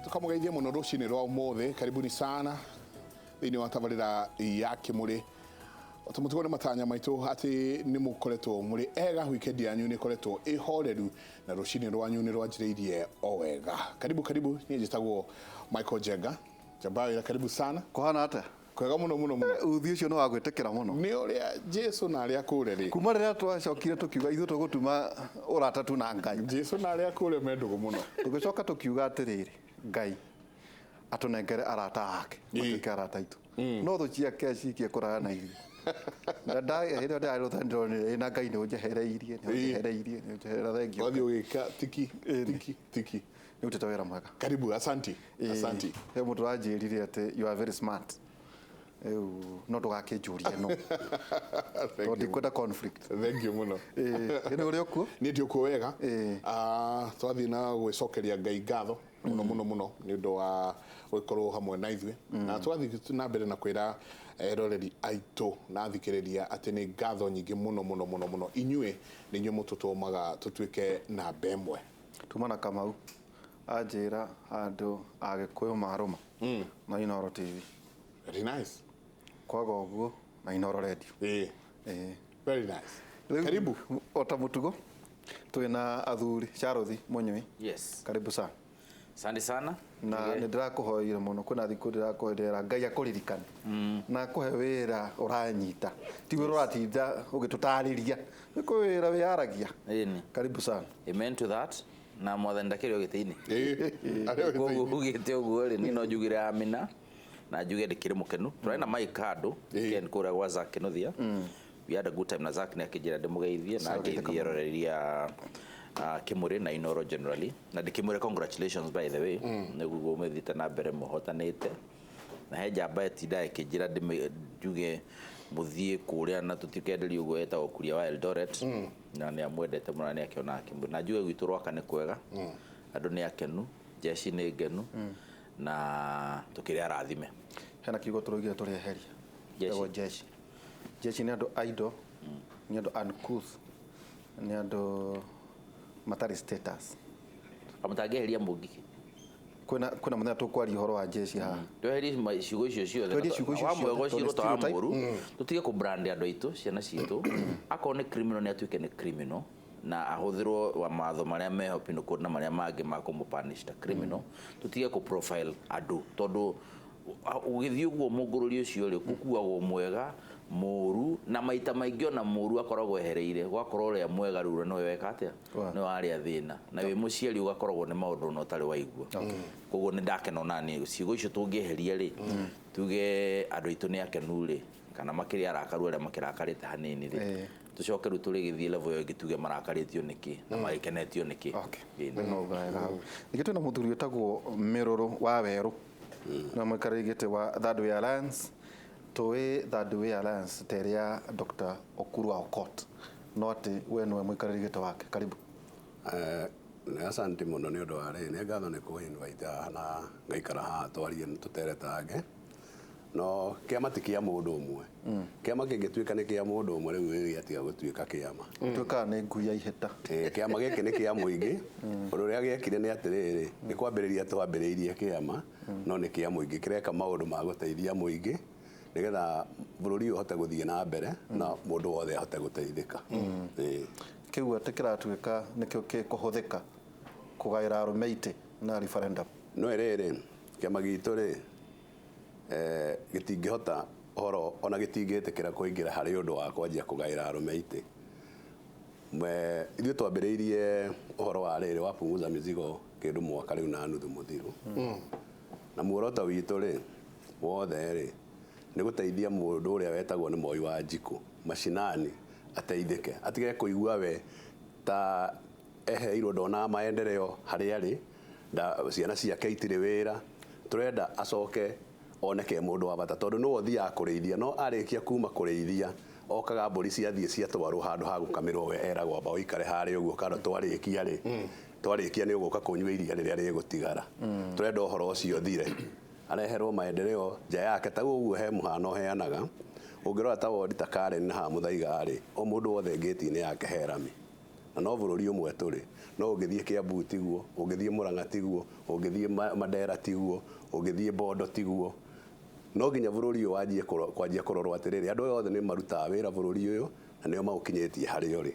Tukamugeithia muno rucini rwa umuthi. Karibuni sana thiini wa tabarira ya Kimuri. Tumutugo nĩ matanya maitũ atĩ nĩ mũkoretwo mũrĩ ega, weekend yanyu nĩ ĩkoretwo ĩhoreru na rũcinĩ rwanyu nĩ rwanjĩrĩirie o wega. Karibu karibu, niĩ njĩtagwo Michael Njenga Njamba wĩra, karibu sana. Kũhana atĩa? Kwega mũno mũno mũno. Uthi ũcio nĩ wa gwĩtĩkĩra mũno. Nĩ ũrĩa Jesu na arĩa kũre rĩ. Kuma rĩrĩa twacokire tũkiuga ithuĩ tũgũtuma ũrata tu na Ngai. Jesu na arĩa kũre me ndũgũ mũno. Tũgĩcoka tũkiuga atĩrĩrĩ, Ngai atũnengere arata ake, matuĩke arata aitũ. No thũ ciake cikie kũraya na ithuĩ. Na hĩndĩ ĩyo ndĩrarĩ rũtha ndĩronire ĩ na Ngai nĩ ũnjehereirie, nĩ ũnjehereirie, nĩ ũnjehereirie, thengiũ. Wathiĩ ũgĩka tiki tiki tiki. Nĩ ũrutĩte wĩra mwega. Karibu, asanti. Asanti. He mũndũ ũranjĩrire atĩ you are very smart. Rĩu no ndũgakĩnjũrie no. Tondũ ndikwenda conflict. Thank you mũno. Ĩ nĩ ũrĩ okuo? Niĩ ndi okuo wega. Twathiĩ na gwĩcokeria Ngai ngatho mũno mũno mũno nĩ ũndũ wa gũkorwo hamwe na ithuĩ, na twathiĩ na mbere na kwĩra eroreri aitũ na athikĩrĩria atĩ nĩ ngatho nyingĩ mũno mũno mũno mũno. Inyuĩ nĩ inyuĩ mũtũtũmaga tũtuĩke namba ĩmwe. Tuma na Kamau anjĩra handũ Agĩkũyũ marũma na Inooro TV. Very nice. Kwaga ũguo na Inooro Radio. Very nice. Karibu. O ta mũtugo twĩna athuri Charles Mũnyui. Yes. Karibu sana. Asante sana. Na nĩ ndĩrakũhoire mũno, kwĩna thikũ ndĩrakũhoire Ngai akũririkane na akũhe wĩra ũranyita, ti wĩra ũratinda ũgĩtũtarĩria, nĩ kwĩ wĩra wĩyaragia. Karibu sana. Amen to that. Na mwathani ndakĩrĩ o gĩtĩ-inĩ. Koguo ugĩte ũguo rĩ, niĩ no njugire amina na njuge ndĩkĩrĩ mũkenu. Tũrarĩ na Mike handũ weekend kũrĩa gwa Zack Kinuthia. We had a good time na Zack nĩ akĩnjĩra ndĩmũgeithie na ngeithie eroreria Kimuri na Inooro generally. Na ndĩkĩmwĩre congratulations by the way, nĩguo mũthiĩte na mbere mũhotanĩte. Na he njamba ĩtindaga ĩkĩnjĩra njuge mũthiĩ kũrĩa na tũtikenderio ũguo, etagwo Kuria wa Eldoret. Na nĩ amwendete mũno na nĩ akĩonaga Kimuri. Na njuge gwitũ Rwaka nĩ kwega, andũ nĩ akenu, jeshi nĩ ngenu, na tũkĩrĩ arathime. Hena kiugo tũraugire tũrĩeheria. Jeshi. Gĩtagwo jeshi. Jeshi nĩ andũ idle, nĩ andũ uncouth, nĩ andũ matarĩ status. Kamũtangĩeheria mũngiki. Kwĩna mũthenya tũkwaria ũhoro wa jeshi haha. Tweherie ciugo icio ciothe. Tweherie ciugo icio Wa mwega ciothe, ũcio tondũ ta wa stereotype. mũru, tũtige kũ brand andũ aitũ, ciana citũ. Akorwo nĩ criminal nĩ atuĩke nĩ criminal na ahũthĩrwo wa mawatho marĩa meho penal code na marĩa mangĩ ma kũmũ-punish ta criminal. Tũtige kũ profile andũ tondũ ũgĩthiĩ ũguo mũngũrũri ũcio rĩ, ũkuagwo mwega mũru, na maita maingĩ ona mũru akoragwo ehereire, gwakorwo ũrĩa mwega rĩu nĩwe weka atĩa, nĩwe warĩa thĩna, na wĩ mũciari ũgakoragwo nĩ maũndũ ona ũtarĩ waigua. Koguo nĩ ndakena ona niĩ ciugo icio tũngĩeheria rĩ, tuge andũ aitũ nĩ akenu rĩ, kana makĩrĩ arakaru arĩa makĩrakarĩte hanini rĩ, tũcoke rĩu tũrĩgĩthiĩ level ĩyo ĩngĩ tuge marakarĩtio nĩkĩ na magĩkenetio nĩkĩ. Ningĩ twĩna mũthuri wĩtagwo Mĩrũrũ wa Werũ, na mũikarĩri gĩtĩ wa Third Way Alliance. Tũĩ Third Way Alliance ta ĩrĩa Dr. Okuru wa Okot, no atĩ we nĩwe mũikarĩri gĩtĩ wake. Karibu. Asante mũno nĩ ũndũ wa rĩrĩ, nĩ ngatho nĩ kũ invite haha na ngaikara haha twarie tũteretange. No kĩama ti kĩa mũndũ ũmwe. Kĩama kĩngĩtuĩka nĩ kĩa mũndũ ũmwe rĩu gĩgĩatiga gũtuĩka kĩama. Tuĩkaga nĩ ngui ya ihĩta. Kĩama gĩkĩ nĩ kĩa mũingĩ. Ũndũ ũrĩa gĩekire nĩ atĩrĩrĩ, nĩ kwambĩrĩria twambĩrĩirie kĩama, no nĩ kĩa mũingĩ, kĩreka maũndũ ma gũteithia mũingĩ nĩgetha bũrũri ũhote gũthiĩ na mbere na mũndũ wothe ahote gũteithĩka. Kĩu atĩ kĩratuĩka nĩkĩo gĩkũhũthĩka kũgaĩra arũme itĩ na referendum. No rĩrĩ, kĩama gitũ rĩ, gĩtingĩhota ũhoro ona gĩtingĩtĩkĩra kũingĩra harĩ ũndũ wa kwanjia kũgaĩra arũme itĩ. Ithuĩ twambĩrĩirie ũhoro wa rĩrĩ wa punguza mizigo kĩndũ mwaka rĩu na nuthu mũthiru. Na muoroto witũ rĩ wothe rĩ nĩ gũteithia mũndũ ũrĩa wetagwo nĩ Moi wa Njikũ mashinani ateithĩke, atige kũigua we ta eheirwo ndonaga maendeleo harĩa arĩ, ciana ciake itirĩ wĩra. Tũrenda acoke oneke mũndũ wa bata tondũ nĩwe ũthiaga kũrĩithia, no arĩkia kuma kũrĩithia Okaga mbũri ciathiĩ ciatwarwo handũ ha gũkamĩrwo, we eragwo amba ũikare harĩa ũguo, kando twarĩkia rĩ, twarĩkia nĩ ũgũka kũnyua iria rĩrĩa rĩgũtigara. Tũrenda ũhoro ũcio ũthire, areherwo maendeleo nja yake. Ta ũguo he mũhano heanaga, ũngĩrora ta wodi ta Karen na haha Mũthaiga rĩ, o mũndũ wothe ngĩti-inĩ yake he rami, na no bũrũri ũmwe tũrĩ. No ũngĩthiĩ Kiambu tiguo, ũngĩthiĩ Murang'a tiguo, ũngĩthiĩ Mandera tiguo, ũngĩthiĩ Bondo tiguo. No nginya bũrũri ũyũ wanjie kwanjia kũrorwo atĩrĩrĩ, andũ aya othe nĩ marutaga wĩra bũrũri ũyũ na nĩo maũkinyĩtie harĩa ũrĩ,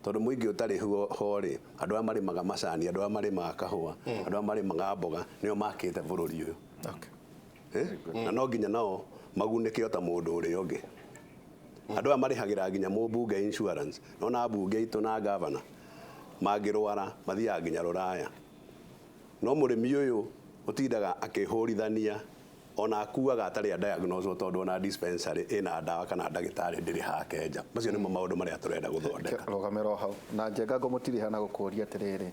tondũ mũingĩ ũtarĩ ho rĩ, andũ aya marĩmaga macani, andũ aya marĩmaga kahũa, andũ aya marĩmaga mboga, nĩo makĩte bũrũri ũyũ. Eh? Na no nginya nao magunĩke o ta mũndũ ũrĩa ũngĩ. Andũ aya marĩhagĩra nginya mũmbunge insurance. Nona mbunge itũ na gavana mangĩrwara mathiaga nginya rũraya, no mũrĩmi ũyũ ũtindaga akĩhũrithania ona akuaga atarĩ a diagnose, tondũ ona dispensary ĩna ndawa kana ndagĩtarĩ ndĩrĩ hake nja. Macio nĩmo maũndũ marĩa tũrenda gũthondeka. Rũgamĩro hau na Njenga, ngũmũtiriha na gũkũria atĩrĩrĩ,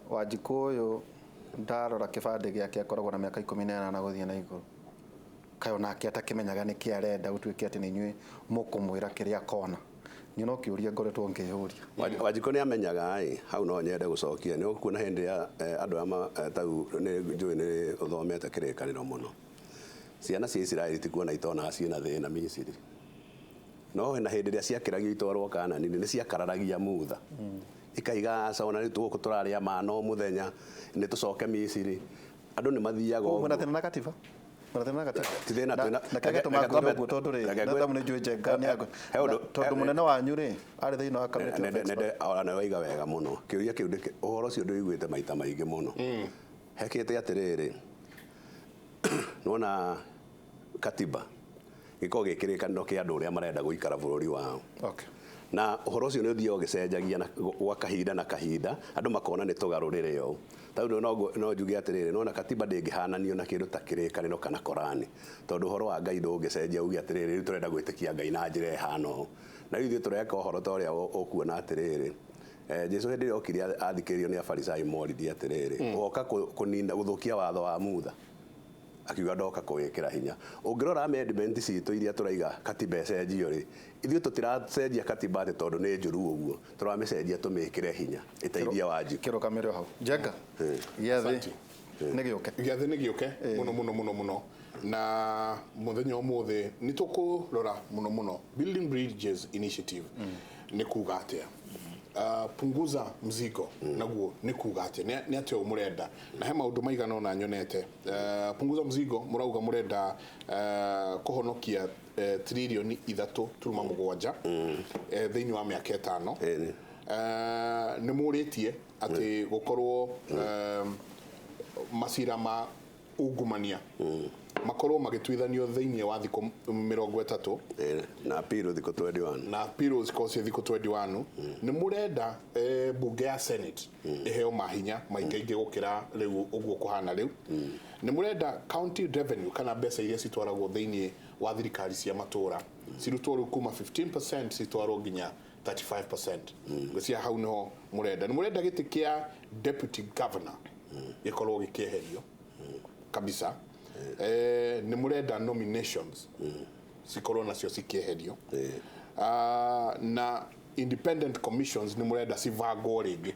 Wanjikũ ũyũ ndarora kĩbandĩ gĩake akoragwo na mĩaka 18 gũthiĩ na igũrũ. Kaĩ onake atakĩmenyaga nĩkĩ arenda, gũtuĩke atĩ nĩ inyuĩ mũkũmwĩra kĩrĩa akona? Niĩ no kĩũria ngoretwo ngĩyũria. Wanjikũ nĩ amenyaga ĩ hau. No nyende gũcokia, nĩ ũkuona hĩndĩ ya andũ aya tau nĩ njũĩ nĩ ũthomete kĩrĩkanĩro mũno. Ciana cia Isiraeli ti kuona itonaga ciĩna thĩna Misiri, no na hĩndĩ ĩrĩa ciakĩragio itwarwo Kanani nĩ ciakararagia Mutha, ikaiga aca, ona rĩu tũgũkũ tũrarĩa mana o mũthenya, nĩ tũcoke Misiri. Andũ nĩ mathiaga Mwĩna ũguo. Thĩna na katiba? Mwĩna thĩna na katiba? Ti thĩna twĩna- Na kĩrĩa gĩtũmaga reke ngwĩre ũguo, tondũ rĩ, reke na nĩ njũĩ Njenga nĩ He ũndũ- tondũ mũnene wanyu rĩ arĩ thĩinĩ wa committee of experts. Ona nĩ waiga wega mũno kĩũria kĩu. Ũhoro ũcio ndĩũiguĩte maita maingĩ mũno. Hekĩte atĩrĩrĩ, nĩwona katiba gĩkoragwo gĩ kĩrĩkanĩro kĩa andũ ũrĩa marenda gũikara bũrũri wao. Na ũhoro ũcio nĩ ũthiaga ũgĩcenjagia na gwa kahinda na kahinda, andũ makona nĩ tũgarũrĩre ũũ. Tondũ no njuge atĩrĩrĩ, nona katiba ndĩngĩhananio na kĩndũ ta kĩrĩkanĩro kana Korani, tondũ ũhoro wa Ngai ndũngĩcenjia uge atĩrĩrĩ, rĩu tũrenda gwĩtĩkia Ngai na njĩra ĩhana ũũ. Na rĩu ithuĩ tũreka ũhoro ta ũrĩa ũkuona atĩrĩrĩ, Jesu hĩndĩ ĩrĩa okire athikĩrĩrio nĩ Afarisai moririe atĩrĩrĩ, woka kũnina gũthũkia watho wa Mutha? Akiuga ndoka kũwĩkĩra hinya. Ũngĩrora amendment citũ iria tũraiga katiba ĩcenjio rĩ, ithuĩ tũtiracenjia katiba atĩ tondũ nĩ njũru ũguo, tũramĩcenjia tũmĩkĩre hinya ĩteithie Wanjikũ. Kĩrũgamĩro hau, Njenga, gĩathĩ Asante. nĩ gĩũke. Gĩathĩ nĩ gĩũke mũno mũno mũno mũno, na mũthenya ũmũthĩ nĩ tũkũrora mũno mũno Building Bridges Initiative nĩ kuga atĩa, punguza mzigo naguo nĩ kuga atĩa, nĩ atĩa ũũ mũrenda, na he maũndũ maigana ũna nyonete. Punguza mzigo mũrauga mũrenda kũhonokia 3.7 trillioni thĩinĩ wa mĩaka 5. Ĩni. Nĩ mũrĩtie atĩ gũkorwo macira ma ungumania makorwo magĩtuithanio thĩinĩ wa thikũ 30. Ĩni. Na appeal thikũ 21. Na appeal cikorwo ciĩ thikũ 21. Nĩ mũrenda mbunge ya Senate ĩheo mahinya maingaingĩ gũkĩra rĩu ũguo kũhana rĩu. Nĩ mũrenda county revenue kana mbeca iria citwaragwo thĩinĩ wa thirikari cia matũra cirutwo rĩu kuma 15% citwarwo nginya 35%. Ngwĩciria hau nĩho mũrenda. Nĩ mũrenda gĩtĩ kĩa deputy governor gĩkorwo gĩkĩeherio kabisa. Nĩ mũrenda nominations cikorwo nacio cikĩeherio. Na independent commissions nĩ mũrenda cibangwo rĩngĩ.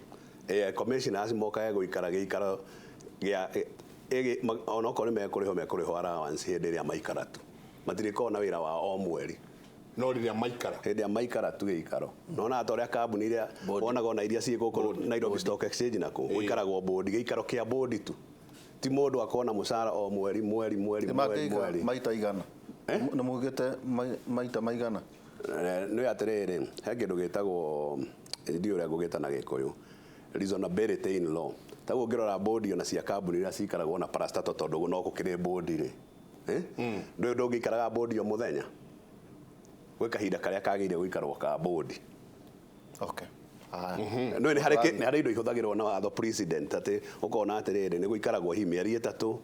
Commissioners mokage gũikara gĩikaro gĩa onokorwo nĩ mekũrĩhwo, mekũrĩhwo allowance hĩndĩ ĩrĩa maikara tu, matirĩkoragwo na wĩra wa o mweri. No rĩrĩa maikara. Hĩndĩ ĩrĩa maikara tu gĩikaro, nona ta ũrĩa kambuni iria Board. wonaga ona iria ciĩ gũkũ Nairobi Stock Exchange na kũ gũikaragwo board, gĩikaro kĩa board tu, ti mũndũ akona mũcara o mweri mweri mweri Nĩ mweri mangĩiga mweri. maita igana? Nĩ mugĩte maita maigana? Nĩ atĩrĩrĩ, he kĩndũ gĩtagwo, ndiũ ũrĩa ngũgĩta na Gĩkũyũ, reasonability in law. Taguo ũngĩrora board ona cia kambuni iria cikaragwo na parastatal, tondũ no gũkĩrĩ board rĩ, ndũĩ ndũngĩikaraga board o mũthenya, gwĩ kahinda karĩa kagĩrĩire gũikarwo ka board. Okay. Haya. Nĩ nĩ harĩ nĩ harĩ indo ihũthagĩrwo na watho president, atĩ ũkona atĩrĩrĩ, nĩ gũikaragwo hihi mĩeri 3,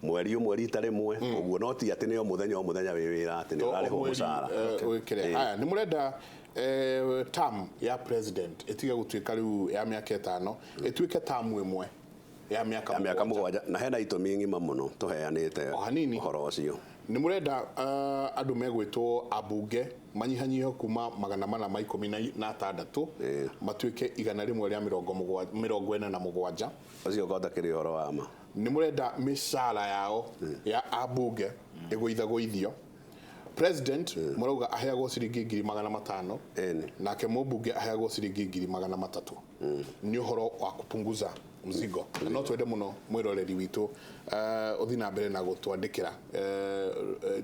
mweri ũmwe, rita rĩmwe ũguo, no ti atĩ nĩ o mũthenya o mũthenya wĩ wĩra atĩ nĩ ũrarĩhwo mũcara. Wĩkĩre haya, nĩ mũrenda term ya president ĩtige gũtuĩka rĩu ya mĩaka 5, ĩtuĩke term ĩmwe ya mĩaka ya mĩaka 7. 7, na hena itũmi ng'ima mũno tũheanĩte O hanini. ũhoro ũcio. Nĩ mũrenda andũ megwĩtwo ambunge manyihanyihio kuma 416 matuĩke 147. Ũcio kota kĩrĩ ũhoro wa ma. Nĩ mũrenda mĩcara yao ya ambunge ĩgũithagũithio. President mũrauga aheagwo ciringi 500,000, nake mũmbunge aheagwo ciringi 300,000. Nĩ ũhoro wa kupunguza mzigo. Na no twende mũno mwĩroreri witũ ũthiĩ na mbere na gũtwandĩkĩra.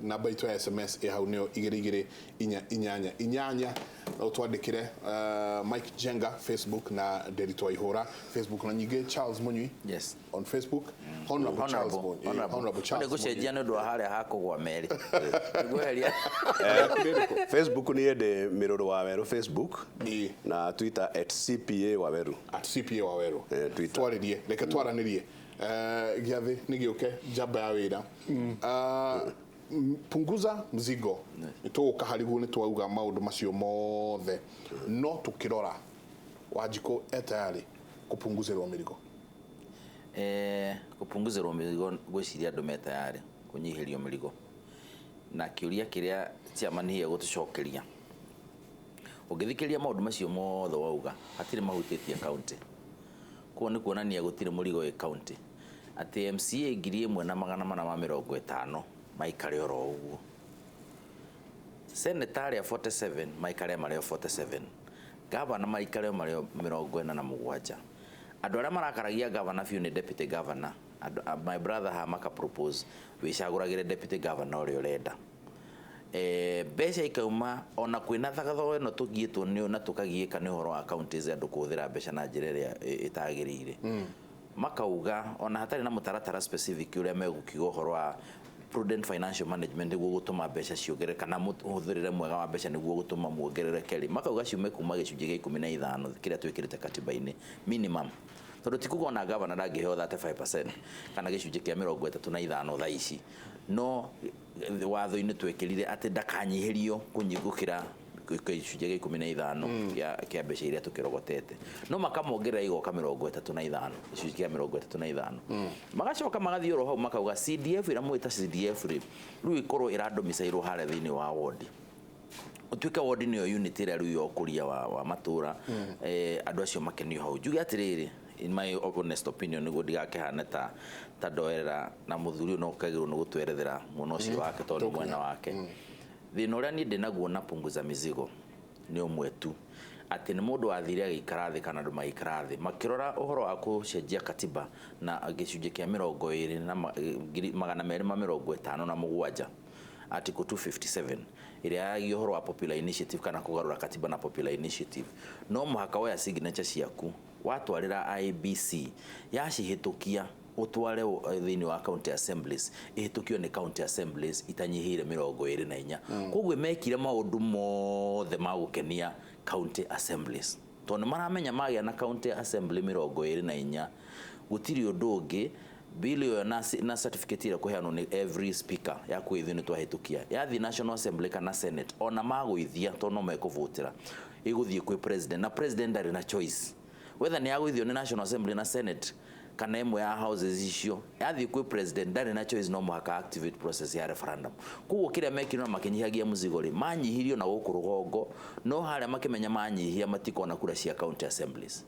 Namba itũ ya SMS ĩ hau, nĩyo 22488. No ũtwandĩkĩre Mike Jenga Facebook na Nderitu Waihũra Facebook, na nyingĩ Charles Munyui on Facebook, Honorable Charles Munyui, Honorable Charles Nĩ gũcenjia nĩ ũndũ wa harĩa hakũgwa merĩ. Ngweheria. Facebook nĩ ĩndĩ Mĩrũrũ wa Werũ Facebook, na Twitter @CPAWaweru. @CPAWaweru. Twitter. Twarĩrie, reke twaranĩrie. Gĩathĩ nĩ gĩũke njamba ya wĩra. Punguza mzigo, nĩ tũgũka hariguo, nĩ twauga maũndũ macio mothe, no tũkĩrora Wanjikũ e tayari kũpunguzĩrwo mĩrigo? Kũpunguzĩrwo mĩrigo, ngwĩciria andũ me tayarĩ kũnyihĩrio mĩrigo, na kĩũria kĩrĩa chairman hihi egũtũcokeria, ũngĩthikĩrĩria maũndũ macio mothe wauga hatirĩ mahutĩtie county, koguo nĩ kuonania gũtirĩ mũrigo wĩ county, atĩ MCA 1450 maikare oro ũguo, senator arĩa 47 maikare marĩ o 47, gavana maikare marĩ o 47. Andũ arĩa marakaragia gavana biũ nĩ deputy governor. My brother ha maka propose wĩcagũragĩre deputy governor ũrĩa ũrenda. Mbeca ikauma ona kwĩna thagatho ĩno tũgiĩtwo nĩ na tũkagiĩka nĩ ũhoro wa counties, andũ kũhũthĩra mbeca na njĩra ĩrĩa ĩtagĩrĩire. Makauga ona hatarĩ na mũtaratara specific ũrĩa megũkiuga ũhoro wa prudent financial management nĩguo gũtũma mbeca ciongerereke, kana mũhũthĩrĩre mwega wa mbeca nĩguo gũtũma muongerereke rĩ, makauga ciume kuma gĩcunjĩ gĩa 15 kĩrĩa twĩkĩrĩte katiba-inĩ minimum, tondũ ti kuga ona gavana ndangĩheo 35% kana gĩcunjĩ kĩa 35 thaa ici, no watho-inĩ twekĩrire atĩ ndakanyihĩrio gũkĩra gĩcunjĩ gĩa 15 kĩa mbeca iria tũkĩrogotete, no makamongerera igoka 35, gĩcunjĩ kĩa 35. Magacoka magathiĩ oro hau makauga CDF ĩrĩa mwĩta CDF rĩ, rĩu ĩkorwo ĩrandomicairwo harĩa thĩinĩ wa wodi, ũtuĩke wodi nĩyo unit ĩrĩa rĩu ya ũkũria wa matũra. Andũ acio makenio hau. Njuge atĩrĩrĩ, in my honest opinion, nĩguo ndigakĩhane ta ndoerera na mũthuri ũyũ, no kagĩrĩirwo nĩ gũtwerethera mwena ũcio wake tondũ nĩ mwena wake. Thĩna ũrĩa niĩ ndĩnaguo na punguza mizigo nĩ ũmwe tu, atĩ nĩ mũndũ wathire agĩikara thĩ, kana andũ magĩikara thĩ makĩrora ũhoro wa gũcenjia katiba na gĩcunjĩ kĩa mĩrongo ĩrĩ na 257, article 257 ĩrĩa yaragia ũhoro wa popular initiative, kana kũgarũra katiba na popular initiative. No mũhaka woya signature ciaku, watwarĩra IEBC, yacihĩtũkia, ũtware thĩinĩ wa county assemblies, ĩhĩtũkio nĩ county assemblies itanyihĩire 24. Koguo mekire maũndũ mothe ma gũkenia county assemblies, tondũ nĩ maramenya magĩa na county assembly 24, gũtirĩ ũndũ ũngĩ. Bill ĩyo na certificate ĩrĩa kũheanwo nĩ every speaker ya kwĩthio nĩ twahĩtũkia, yathiĩ National Assembly kana Senate, ona magũithia tondũ no mekũvotera, ĩgũthiĩ kwĩ president, na president ndarĩ na choice whether nĩ yagũithio nĩ National Assembly na Senate kana ĩmwe ya houses icio. Yathiĩ kwĩ president, ndarĩ na choice, no mũhaka activate process ya referendum. Koguo kĩrĩa mekire na makĩnyihagia mũzigo rĩ, manyihirio na gũkũ rũgongo, no harĩa makĩmenya manyihia matikona kura cia county assemblies.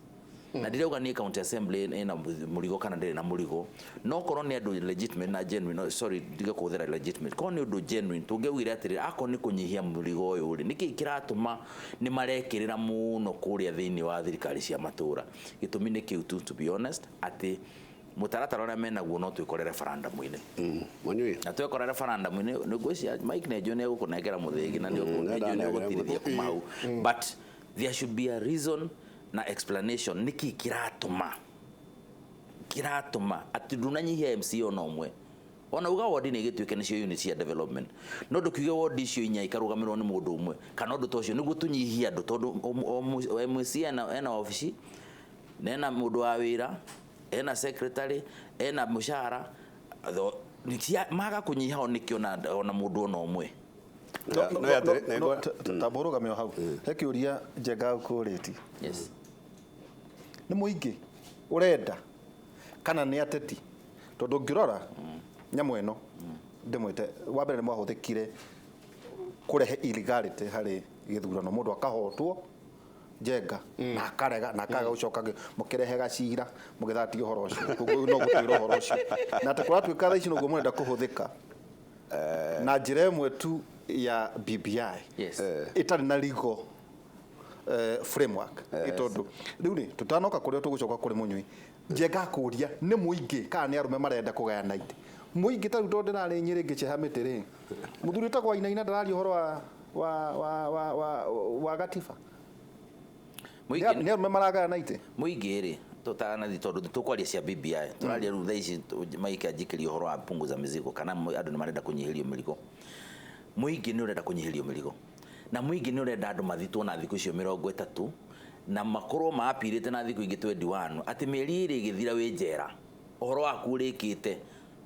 Na ndirauga niĩ county assembly ĩna mũrigo kana ndĩrĩ na mũrigo, no korwo nĩ andũ legitimate na genuine, no, sorry, ndige kũhũthĩra legitimate, korwo nĩ ũndũ genuine tũngĩaugire atĩrĩrĩ, akorwo nĩ kũnyihia mũrigo ũyũ rĩ, nĩkĩ kĩratũma nĩ marekĩrĩra mũno kũrĩa thĩinĩ wa thirikari cia matũra? Gĩtũmi nĩ kĩu tu, to be honest, atĩ mũtaratara ũrĩa menaguo no twĩkore referendum-inĩ. Mũnyui. Na twekora referendum-inĩ, nĩ ngwĩciria Mike nĩ njũĩ nĩ egũkũnengera mũthĩgi na nĩ njũĩ nĩ ũgũtirithia kuma hau, but there should be a reason na explanation nĩkĩ kĩratũma atĩ ndunanyihia MCA ona ũmwe. Ona uga wodi nĩ ĩgĩtuĩke nĩcio unit cia development, no ndũkiuge wodi icio inya ikarũgamĩrĩrwo nĩ mũndũ ũmwe kana ũndũ ta ũcio, nĩguo tũnyihie andũ, tondũ o MCA ena obici na ena mũndũ wa wĩra, ena secretary, ena mũcara. Maga kũnyiha o nĩkĩ ona mũndũ ona ũmwe? No, Tamba ũrũgame o hau, he kĩũria Njenga ũkũrĩtie. Yes. Nĩ mũingĩ ũrenda kana nĩ ateti? Tondũ ũngĩrora nyamũ ĩno Ndĩmwĩte wa mbere nĩ mwahũthĩkire kũrehe illegality harĩ gĩthurano, mũndũ akahotwo Njenga na akarega na akaga gũcoka, mũkĩrehe gacira mũgĩthatia ũhoro ũcio. Koguo no gũtwĩra ũhoro ũcio na atĩ kũratuĩka thaa ici noguo mũrenda kũhũthĩka na njĩra ĩmwe tu ya BBI ĩtarĩ na legal framework. Tondũ rĩu rĩ, tũtanoka kũrĩa tũgũcoka kũrĩ mũnyui, Njenga akũria nĩ mũingĩ kana nĩ arũme marenda kũgayana itĩ mũingĩ. Ta rĩu tondũ ndĩrarĩ Nyĩrĩ ngĩceha mĩtĩ rĩ, mũthuri wĩtagwo Wainaina ndararia ũhoro wa gatiba. Mũingĩ Nĩ arũme maragayana itĩ. Mũingĩ rĩ, tũtanathi tondũ tũkwaria cia BBI, tũraria rĩu thaa ici Mike anjikĩria ũhoro wa punguza mizigo kana andũ nĩ marenda kũnyihĩrio mĩrigo. Mũingĩ nĩ ũrenda kũnyihĩrio mĩrigo na mũingĩ nĩ ũrenda andũ mathitwo na thikũ icio 30 na makorwo maapirĩte na thikũ ingĩ 21, atĩ mĩeri 2 ĩgĩthira wĩ njera, ũhoro waku ũrĩkĩte.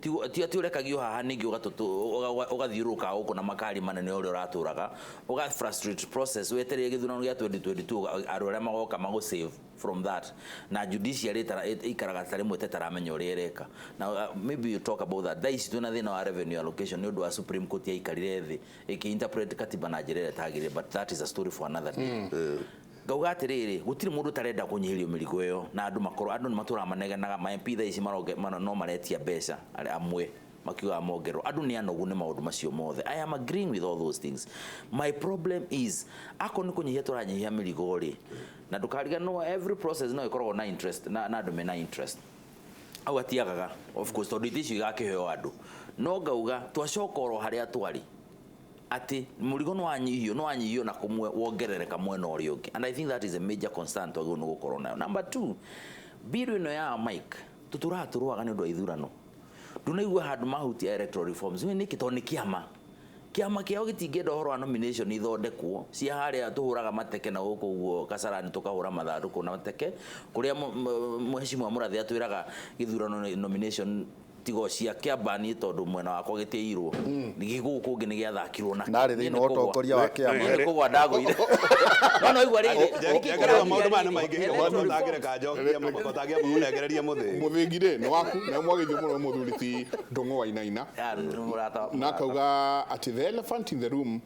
Ti atĩ ũrekagio haha ningĩ ũgathiũrũrũka gũkũ na makari manene ũrĩa ũratũraga, ũga frustrate process, wetereire gĩthurano gĩa 2022, andũ arĩa magoka magũ save from that. Na judiciary ĩikaraga ta rĩmwe tetaramenya ũrĩa ĩreka. Na maybe you talk about that. Thaa ici twĩna thĩna wa revenue allocation nĩ ũndũ wa Supreme Court yaikarire thĩ ĩkĩ-interpret katiba na njĩra ĩrĩa ĩtagĩrĩire, but that is a story for another day. Ngauga atĩrĩrĩ, gũtirĩ mũndũ ũtarenda kũnyihĩrio mĩrigo ĩyo na andũ makorwo andũ nĩ matũraga manegenaga ma MP thaa ici no maretia mbeca amwe makiugaga mongererwo. Andũ nĩ anogu nĩ maũndũ macio mothe. I am agreeing with all those things. My problem is, akorwo nĩ kũnyihia tũranyihia mĩrigo rĩ, na ndũkariganĩrwo every process no ĩkoragwo na interest na andũ mena interest au atiagaga, of course, tondũ itĩ icio igakĩheo andũ. No ngauga twacoka oro harĩa twarĩ, atĩ mũrigo nĩ wanyihio na kũmwe wongerereka mwena ũrĩa ũngĩ, and I think that is a major concern twagĩrĩirwo nĩ gũkorwo nayo. Number two, bill ĩno ya Mike tũtũraga tũrũaga nĩ ũndũ wa ithurano, ndũnaigua handũ mahutia electoral reforms. Nĩ nĩkĩ? Tondũ nĩ kĩama kĩao gĩtingĩenda ũhoro wa nomination ithondekwo cia harĩa tũhũraga mateke na gũkũ ũguo Kasarani, tũkahũra mathandũkũ na mateke kũrĩa mheshimiwa Mũrathe atwĩraga gĩthurano nomination tigo cia kĩambani, tondũ mwena wakwa gĩtiairwo gũkũ kũngĩ nĩ gĩathakirwo na Narĩ thĩinĩ wa ũtongoria wa kĩama. Niĩ nĩ kũgwa ndagũire, no igua rĩrĩ. Njenga, maũndũ maya nĩ maingĩhire ũhoro ũtangĩreka njokie maboko ũtangĩamba mũnengererie mũthĩ. Mũthingi rĩ nĩ waku na mwagĩithio mũno nĩ mũthuri ti Ndũng'ũ Wainaina. Na akauga atĩ the elephant in the room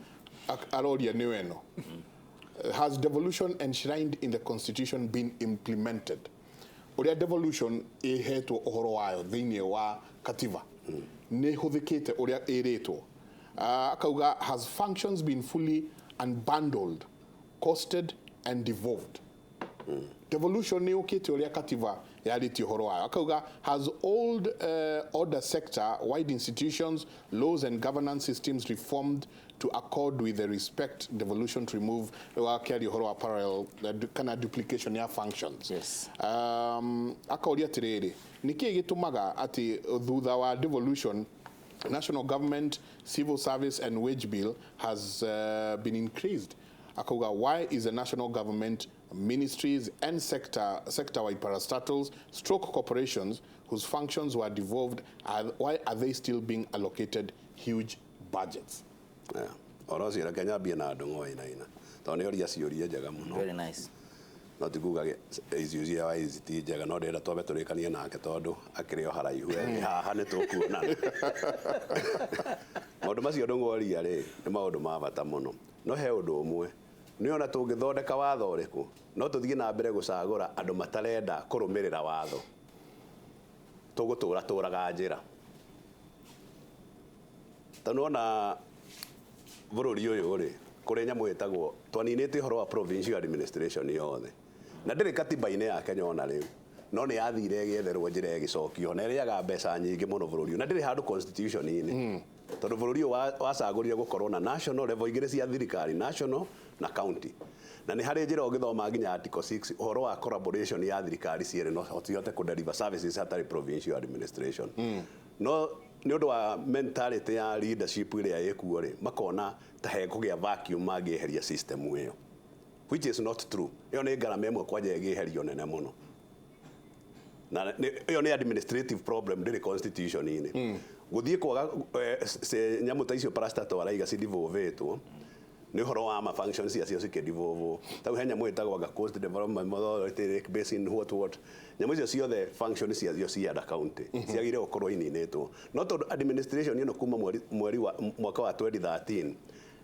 aroria nĩ weno, has devolution enshrined in the constitution been implemented? Ũrĩa devolution ĩhetwo ũhoro wayo thĩinĩ wa katiba nĩ hũthĩkĩte ũrĩa ĩrĩtwo? Akauga, has functions been fully unbundled, costed and devolved? Devolution nĩ yũkĩte ũrĩa katiba yarĩtie ũhoro wayo? Akauga, has old order sector wide institutions, laws and governance systems reformed to accord with the respect devolution to remove, wakĩaria ũhoro wa parallel kana duplication ya functions? Akauria atĩrĩrĩ, nĩ kĩĩ gĩtũmaga atĩ thutha wa devolution national government civil service and wage bill has been increased? Akauga, why is the national government ministries and sector wide parastatals stroke corporations whose functions were devolved, why are they still being allocated huge budgets? Yeah. Ũhoro ũcio reke nyambie na Ndũng'ũ Wainaina tondũ nĩ oria ciũria njega mũno. Very nice. No ti kuga icio cia ici ti njega, no ndĩrenda twambe tũrĩkanie nake tondũ akĩrĩ o haraihu haha nĩ tũkuonana. Maũndũ macio Ndũng'ũ oria rĩ nĩ maũndũ ma bata mũno, no he ũndũ ũmwe nĩ ona tũngĩthondeka watho ũrĩkũ, no tũthiĩ na mbere gũcagũra andũ matarenda kũrũmĩrĩra watho, tũgũtũra tũraga njĩra. Tondũ ona bũrũri ũyũ rĩ, kũrĩ nyamũ ĩtagwo twaninĩte ũhoro wa provincial administration yothe na ndĩrĩ katiba-inĩ ya Kenya ona rĩu, no nĩ yathire ĩgĩetherwo njĩra ĩgĩcokio na ĩrĩaga mbeca nyingĩ mũno bũrũri ũyũ na ndĩrĩ handũ constitution-inĩ, tondũ bũrũri ũyũ wacagũrire gũkorwo na national level igĩrĩ cia thirikari, national na county, na nĩ harĩ njĩra ũngĩthoma nginya article 6 ũhoro wa collaboration ya thirikari cierĩ no cihote kũ deliver services hatarĩ provincial administration. No nĩ ũndũ wa mentality ya leadership ĩrĩa ĩkuo rĩ, makona ta hekũgĩa vacuum mangĩeheria system ĩyo, which is not true. Ĩyo nĩ ngarama ĩmwe kwanja ĩngĩeherio nene mũno na ĩyo nĩ administrative problem, ndĩrĩ constitution-inĩ. Gũthiĩ kwaga nyamũ ta icio parastatal araiga cidevolvĩtwo. Nĩ ũhoro wa ma functions ciacio cikĩdevolve. Tau he nyamũ ĩtagwo anga Coast Development Authority, Lake Basin, what what, nyamũ icio ciothe function ciacio ci under county ciagĩrĩire gũkorwo ininĩtwo, no tondũ administration ĩno kuma mweri wa mwaka wa 2013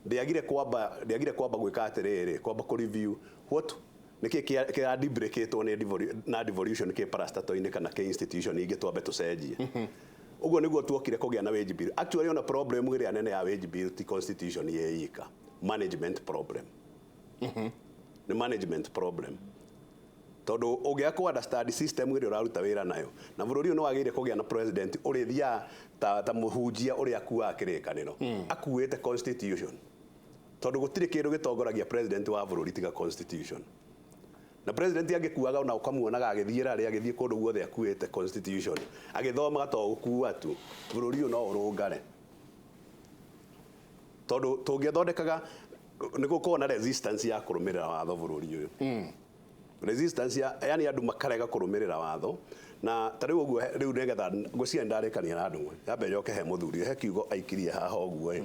ndĩagire kwamba gwĩka atĩrĩrĩ, kwamba kũ review what nĩkĩ kĩra debricatwo nĩ na devolution kĩ parastatal-inĩ kana kĩ institution ingĩ, twambe tũcenjie. Ũguo nĩguo tuokire kũgĩa na wage bill. Actually, ona problem ĩrĩa nene ya wage bill ti constitution ĩ ika, management problem, nĩ management problem, tondũ ũngĩaga kũ understand system ĩrĩa ũraruta wĩra nayo, na bũrũri ũyũ nĩ wagĩrĩire kũgĩa na president ũrĩthiaga ta mũhunjia ũrĩa akuaga kĩrĩkanĩro akuĩte constitution, tondũ gũtirĩ kĩndũ gĩtongoragia president wa bũrũri tiga constitution. Na president angĩkuaga ona ũkamuonaga agĩthiĩ rarĩ, agĩthiĩ kũndũ guothe akuĩte constitution, agĩthomaga to gũkua tu, bũrũri ũyũ no ũrũngare, tondũ tũngĩthondekaga nĩ gũkorwo na resistance ya kũrũmĩrĩra watho bũrũri ũyũ, resistance ya yani andũ makarega kũrũmĩrĩra watho. Na ta rĩu ũguo rĩu nĩgetha ngwĩciria nĩndarĩkania na andũ, nyambe njoke he mũthuri, he kiugo aikirie haha ũguo ĩ,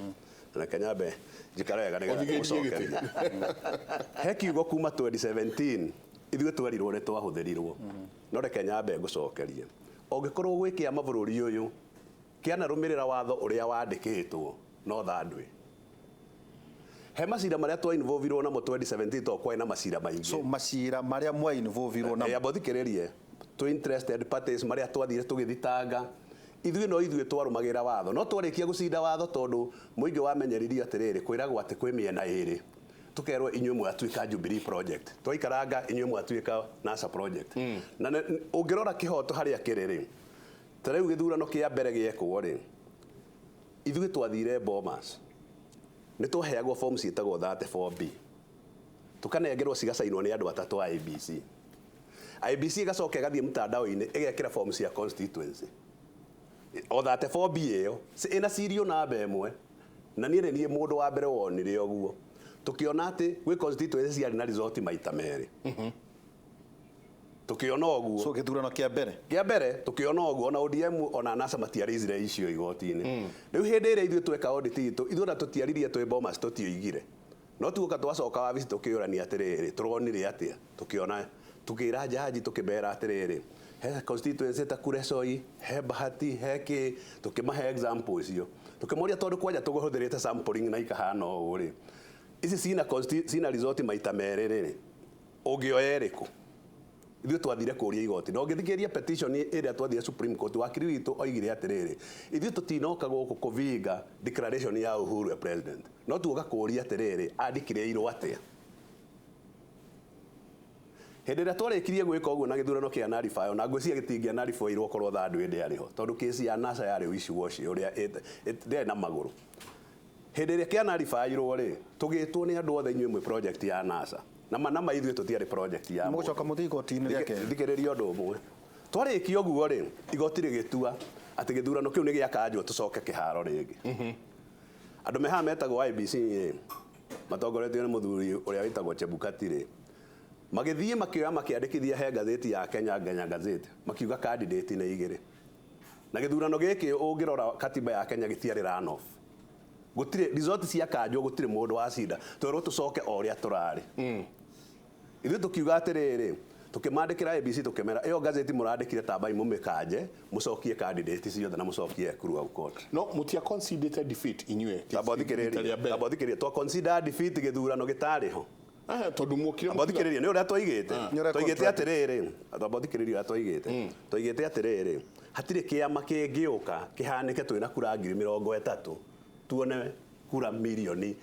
na reke nyambe njikare wega nĩgetha Ũthikĩrĩrie. ngũcokerie. He kiugo kuma 2017 ithuĩ twerirwo nĩ twahũthĩrirwo, no reke nyambe ngũcokerie. Ũngĩkorwo gwĩ kĩama bũrũri ũyũ kĩanarũmĩrĩra watho ũrĩa wandĩkĩtwo, no thandwe he macira marĩa twa-involvirwo namo 2017, to kwarĩ na macira maingĩ. So macira marĩa mwa involvirwo namo? Amba ũthikĩrĩrie. Twĩ interested parties marĩa twathire tũgĩthitanga, ithuĩ no ithuĩ twarũmagĩrĩra watho, no twarĩkia gũcinda watho, tondũ mũingĩ wamenyeririo atĩrĩrĩ, kwĩragwo atĩ kwĩ mĩena ĩrĩ, tukerwo inyuĩ mwatuĩka Jubilee project, twaikaranga inyuĩ mwatuĩka NASA project. Na ũngĩrora kĩhoto harĩa kĩrĩ rĩ, ta rĩu gĩthurano kĩa mbere gĩekwo rĩ, ithuĩ twathire Bomas, nĩ twaheagwo form ciĩtagwo 34B, tukanengerwo cigacainwo nĩ andũ atatũ a IEBC. IEBC ĩgacoka ĩgathiĩ mtandao-inĩ ĩgekĩra form cia constituency o 34B ĩyo ĩna serial namba ĩmwe, na niĩ nĩ niĩ mũndũ wa mbere wonire ũguo. Tũkĩona atĩ gwĩ constituency ciarĩ na result maita merĩ, tũkĩona ũguo. So gĩthurano kĩa mbere? Kĩa mbere tũkĩona ũguo, ona ODM ona NASA matiarĩizire icio igoti-inĩ. Rĩu hĩndĩ ĩrĩa ithuĩ tweka audit itũ, ithuĩ ona tũtiaririe twĩ Bomas, tũtioigire, no tuoka twacoka wabici tũkĩũrania atĩrĩrĩ, tũronire atĩa? Tũkĩona, tũkĩra jaji, tũkĩmera atĩrĩrĩ, he constituency ta Kuresoi, he Bahati, he kĩ, tũkĩmahe example icio, tũkĩmoria tondũ kwanja tũhũthĩrĩte sampling na ikahana ũũ rĩ, ici cina result maita merĩ rĩ, ũngĩoya ĩrĩkũ? Ithuĩ twathire kũria igoti, na ũngĩthikĩrĩria petition ĩrĩa twathire Supreme Court, wakiri witũ oigire atĩrĩrĩ, ithuĩ tũtinoka gũkũ kũvinga declaration ya Uhuru ya president, no tuoka kũria atĩrĩrĩ, andĩkĩrĩirwo atĩa? Hĩndĩ ĩrĩa twarĩkirie gwĩka ũguo na gĩthurano kĩa nullify, na ngwĩciria gĩtingĩa nullify korwo thandũ ĩndĩ arĩ ho, tondũ kesi ya NASA yarĩ wishy-washy, ũrĩa ndĩarĩ na magũrũ. Hĩndĩ ĩrĩa kĩa nullify-irwo rĩ, tũgĩtwo nĩ andũ othe, inyuĩ mwĩ project ya NASA. Na ma ithuĩ tũtiarĩ project ya mũndũ. Mũgũcoka mũthiĩ igoti-inĩ rĩa kerĩ? Thikĩrĩria ũndũ ũmwe. Twarĩkia ũguo rĩ, igoti rĩgĩtua atĩ gĩthurano kĩu nĩ gĩakanjwo, tũcoke kĩharo rĩngĩ. Andũ me haha metagwo IEBC rĩ, matongoretio nĩ mũthuri ũrĩa wĩtagwo Chebukati rĩ, magĩthiĩ makĩoya makĩandĩkithia he ngathĩti ya Kenya, Kenya Gazette, makiuga candidate nĩ igĩrĩ. Na gĩthurano gĩkĩ, ũngĩrora katiba ya Kenya, gĩtiarĩ runoff, gũtirĩ result cia kanjwo, gũtirĩ mũndũ wacinda, twerwo tũcoke o ũrĩa tũrarĩ. Ithuĩ tũkiuga atĩrĩrĩ, tũkĩmandĩkĩra IEBC, tũkĩmera ĩyo gazeti mũrandĩkire tambai mũmĩkanje, mũcokie candidate ciothe na mũcokie Ekuru Aukot. No mutia conceded defeat inyuĩ Tamba rita rĩa ũthikĩrĩrie. mbere? Tamba ũthikĩrĩrie, twa consider defeat gĩthurano gĩtarĩ ho. Tondũ muokire Tamba ũthikĩrĩrie, nĩ ũrĩa twaigĩte. Nĩ ũrĩa Twaigĩte contract. atĩrĩrĩ, tamba ũthikĩrĩrie ũrĩa twaigĩte. Twaigĩte atĩrĩrĩ, hatirĩ kĩama kĩngĩũka kĩhanĩke twĩna kura 30,000, tuone kura mirioni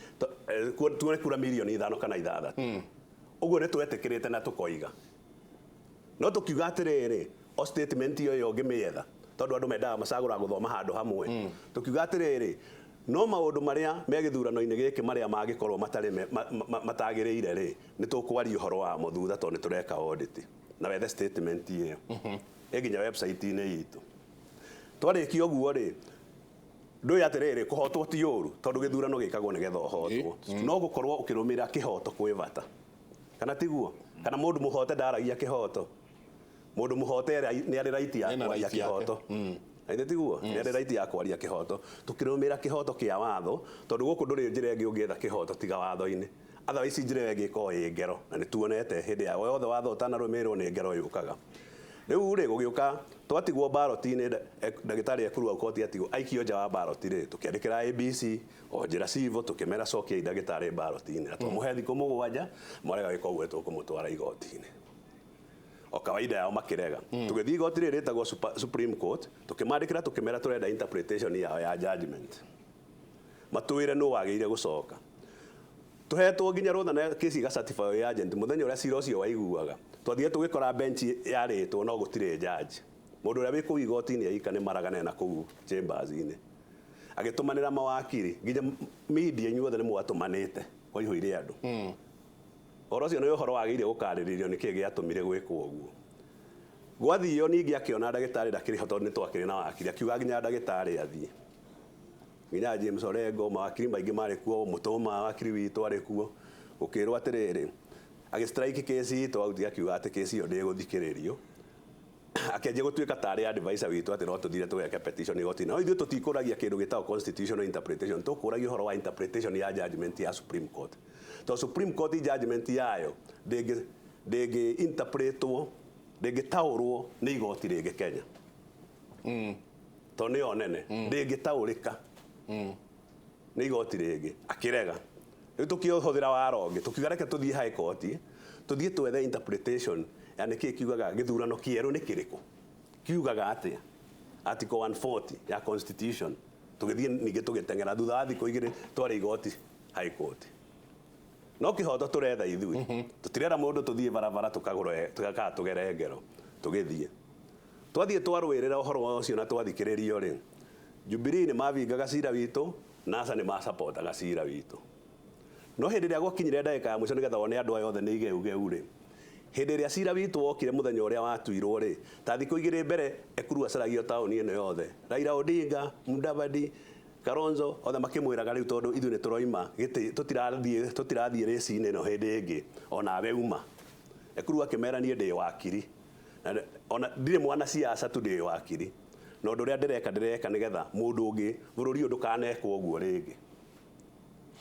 tuone kura 5 mirioni kana 6. Ũguo nĩ twetĩkĩrĩte na tũkoiga, no tũkiuga atĩrĩrĩ, o statement ĩyo ĩyo ũngĩmĩetha, tondũ andũ mendaga macagũra gũthoma handũ hamwe, tũkiuga atĩrĩrĩ, no maũndũ marĩa me gĩthurano-inĩ gĩkĩ marĩa mangĩkorwo matarĩ matagĩrĩire rĩ, nĩ tũkwaria ũhoro wamo thutha, tondũ nĩ tũreka audit. Na wethe statement ĩyo ĩ nginya website-inĩ itũ. Twarĩkia ũguo rĩ, ndũĩ atĩrĩrĩ, kũhotwo ti ũru, tondũ gĩthurano gĩkagwo nĩgetha ũhotwo, no gũkorwo ũkĩrũmĩrĩra kĩhoto kwĩ bata, kana tiguo? Kana mũndũ mũhote ndaragia kĩhoto? Mũndũ mũhote nĩ arĩ right ya Ena kwaria right yake. kĩhoto. Na ithe tiguo nĩ arĩ right ya kwaria kĩhoto. Tũkĩrũmĩrĩra kĩhoto kĩa watho, tondũ gũkũ ndũrĩ njĩra ĩngĩ ũngĩetha kĩhoto tiga watho-inĩ. Otherwise njĩra ĩyo ĩngĩ ĩkoragwo ĩ ngero, na nĩ tuonete hĩndĩ ya yothe watho ũtanarũmĩrĩrwo nĩ ngero yũkaga. Rĩu rĩ gũgĩũka twatigwo ballot-inĩ, ndagĩtarĩ Ekuru Aukot atigwo aikio nja wa ballot rĩ, tũkĩandĩkĩra ABC o njĩra civil, tũkĩmera cokiai ndagĩtarĩ ballot-inĩ, na twamũhe thikũ 7, mwarega gwĩka ũguo tũkũmũtwara igoti-inĩ. O kawaida yao makĩrega. Tũgĩthiĩ igoti rĩrĩ rĩtagwo Supreme Court, tũkĩmandĩkĩra tũkĩmera tũrenda interpretation yao ya judgment. Matwĩre nũ wagĩrĩire gũcoka. Tũhetwo nginya rũtha na kesi ĩga certify agent mũthenya ũrĩa cira ũcio waiguaga. Twathire tũgĩkora bench yarĩtwo no gũtirĩ judge. Mũndũ ũrĩa wĩ kũu igoti-inĩ aika nĩ maragane na kũu chambers-inĩ. Agĩtũmanĩra mawakiri nginya media inyuothe nĩ mwatũmanĩte kwaihũire andũ. Ũhoro ũcio nĩ ũhoro wagĩrĩire gũkarĩrĩrio nĩkĩ gĩatũmire gwĩkwo ũguo. Gwathio ningĩ akĩona ndagĩtarĩ ndakĩrĩ ho tondũ nĩ twakĩrĩ na wakiri, akiuga nginya ndagĩtarĩ athiĩ. Nginya James Orengo, mawakiri maingĩ marĩ kuo, Mũtũma wakiri witũ arĩ kuo. Gũkĩrwo atĩrĩrĩ, agĩ strike kesi itũ out, akiuga atĩ kesi ĩyo ndĩgũthikĩrĩrio. Akĩanjia gũtuĩka tarĩ advisor witũ atĩ no tũthire tũgeke petition igoti-inĩ. No ithuĩ tũtikũragia kĩndũ gĩtagwo constitutional interpretation, tũkũragia ũhoro wa interpretation ya judgment ya Supreme Court. Tondũ Supreme Court judgment yayo ndĩngĩ interpretwo, ndĩngĩtaũrwo nĩ igoti rĩngĩ Kenya. Tondũ nĩyo nene, ndĩngĩtaũrĩka nĩ igoti rĩngĩ. Akĩrega. Rĩu tũkĩhũthĩra waro ũngĩ, tũkiuga reke tũthiĩ High Court, tũthiĩ twethe interpretation ya nĩkĩĩ kiugaga gĩthurano kĩerũ nĩ kĩrĩkũ, kiugaga atĩa, Article 140 ya Constitution. Tũgĩthiĩ ningĩ tũgĩteng'era thutha wa thikũ 2 twarĩ igoti High Court. No kĩhoto tũretha ithuĩ, tũtirera mũndũ tũthiĩ barabara tũkagũre tũgaka tũgere ngero, tũgĩthiĩ. Twathiĩ twarũĩrĩra ũhoro ũcio na twathikĩrĩrio rĩ, Jubilee nĩ mavingaga cira witũ, NASA nĩ masapotaga cira witũ. No hĩndĩ ĩrĩa gwakinyire ndagĩka ya mũico nĩgetha wone andũ aya othe nĩ igeugeu rĩ, hĩndĩ ĩrĩa cira witũ wokire mũthenya ũrĩa watuirwo rĩ, ta thikũ 2 mbere Ekuru acaragio taũni ĩno yothe. Raila Odinga, Mudavadi, Kalonzo othe makĩmwĩraga rĩu tondũ ithuĩ nĩ tũroima gĩtĩ, tũtirathiĩ rĩci-inĩ ĩno hĩndĩ ĩngĩ, onawe uma. Ekuru akĩmera niĩ ndĩ wakiri. Ona ndirĩ mwanasiasa tu, ndĩ wakiri. Na ũndũ ũrĩa ndĩreka ndĩreka nĩgetha mũndũ ũngĩ bũrũri ũyũ ndũkanekwo ũguo rĩngĩ.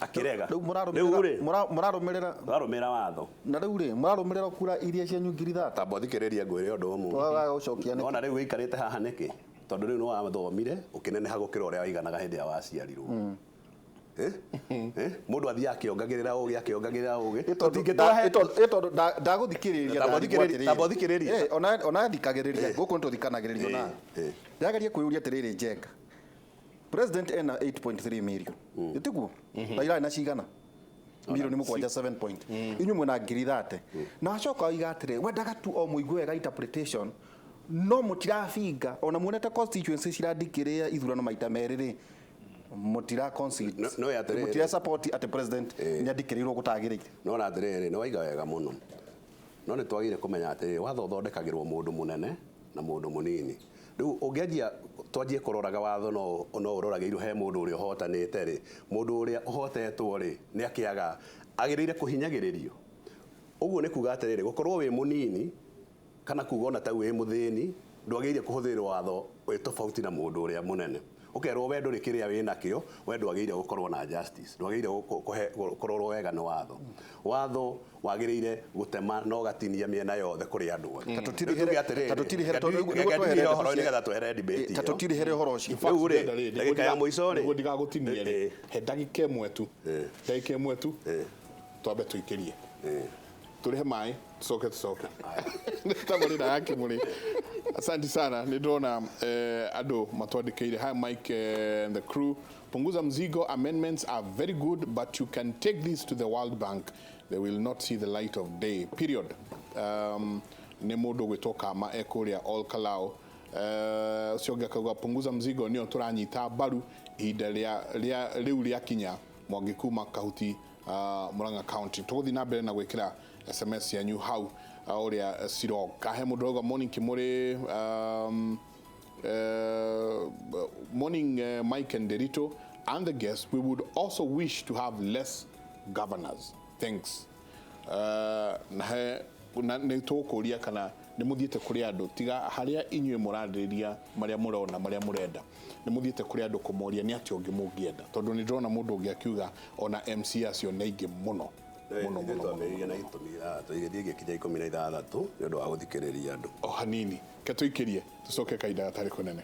Akĩrega. Rĩu Rĩu rĩ, mũrarũmĩrĩra tũrarũmĩrĩra watho. Na rĩu rĩ, mũrarũmĩrĩra kura iria cianyu ngiri thate? Tamba ũthikĩrĩrie ngwĩre ũndũ ũmwe. Waga gũcokia nĩkĩ? Nona rĩu ũikarĩte haha nĩkĩ? Tondũ rĩu nĩwathomire ũkĩneneha gũkĩra ũrĩa waiganaga hĩndĩ ĩrĩa waciarirwo. Mũndũ athiaga akĩongagĩrĩra ũgĩ, akĩongagĩrĩra ũgĩ. Tondũ ndagũthikĩrĩria, Tamba ndarigwo atĩrĩrĩ. tamba ũthikĩrĩrie. Ona thikagĩrĩria, gũkũ nĩtũthikanagĩrĩrio nawe. Ndĩrageria kwĩyũria atĩrĩrĩ, Njenga. President ena 8.3 million. Ĩtiguo? Raila ena cigana? Milioni mũgwanja 7 point. Inyuĩ mwĩna ngiri thate. Na wacoka oiga atĩrĩ, wendaga tu o mũigue wega interpretation, no mũtirabinga, ona muonete constituency cirandikĩrĩa ithurano maita merĩ rĩ, mũtira concede. No, no ya atĩrĩrĩ. Mũtira support atĩ president nĩandikĩrĩirwo gũtagĩrĩire. No na atĩrĩrĩ, nĩ waiga wega mũno. No nĩ twagĩrĩire kũmenya atĩrĩrĩ, watho ũthondekagĩrwo mũndũ mũnene na mũndũ mũnini. Rĩu ũngĩanjia twanjie kũroraga watho no ũroragĩirwo he mũndũ ũrĩa ũhotanĩte rĩ, mũndũ ũrĩa ũhotetwo rĩ, nĩ akĩaga agĩrĩire kũhinyagĩrĩrio. Ũguo nĩ kuga atĩrĩrĩ, gũkorwo wĩ mũnini kana kuga ona ta wĩ mũthĩni, ndwagĩrĩire kũhũthĩrwo watho wĩ tofauti na mũndũ ũrĩa mũnene. Ũkerwo we ndũrĩ kĩrĩa wĩ nakĩo, we ndwagĩrĩire gũkorwo na justice, ndwagĩrĩire kũrorwo wega nĩ watho. Watho wagĩrĩire gũtema na ũgatinia mĩena yothe kũrĩ andũ othe. Ta Rĩu tuge atĩrĩrĩ, ta tũtirĩhere tondũ reke nĩguo ndirie twehere ũhoro ndeto nĩgetha twehere debate Ta ĩyo. tũtirĩhere ũhoro ũcio. Rĩu rĩ, ndagĩka ya mũico rĩ. Nĩguo ndigagũtinie rĩ, he ndagĩka ĩmwe tu. Ndagĩka ĩmwe tu. Twambe tũikĩrie. Tũrĩhe maĩ, tucoke tucoke. Nĩ tabarĩra ya Kĩmũrĩ. Asante sana, nĩ ndĩrona andũ matwandĩkĩire. Hi Mike and the crew. Punguza mzigo amendments are very good, but you can take this to the World Bank. They will not see the light of day. Period. Nĩ mũndũ ũgwĩtwo Kama ekũrĩa Ol Kalou. Ũcio ũngĩ akauga punguza mzigo nĩyo tũranyita mbaru ihinda rĩu rĩakinya. Mwangi kuma Kahuti, Murang'a County. Tũgũthiĩ na mbere na gwĩkĩra SMS yanyu hau, ũrĩa ciroka. He mũndũ ũrauga morning Kĩmũrĩ, morning Mike and Derito and the guests. We would also wish to have less governors. Thanks. Na he na nĩ tũgũkũria kana Nĩ mũthiĩte kũrĩ andũ, tiga harĩa inyuĩ mũrarĩrĩria marĩa mũrona, marĩa mũrenda, nĩ mũthiĩte kũrĩ andũ kũmoria nĩ atĩa ũngĩ mũngĩenda? Tondũ nĩ ndĩrona mũndũ ũngĩ akiuga ona MC acio nĩ aingĩ mũno mũno mũno mũno. Twambĩrĩirie na 16, igĩthiĩ igĩkinya 16 nĩ ũndũ wa gũthikĩrĩria andũ. O hanini ke tũikĩrie, tũcoke kahinda gatarĩ kũnene.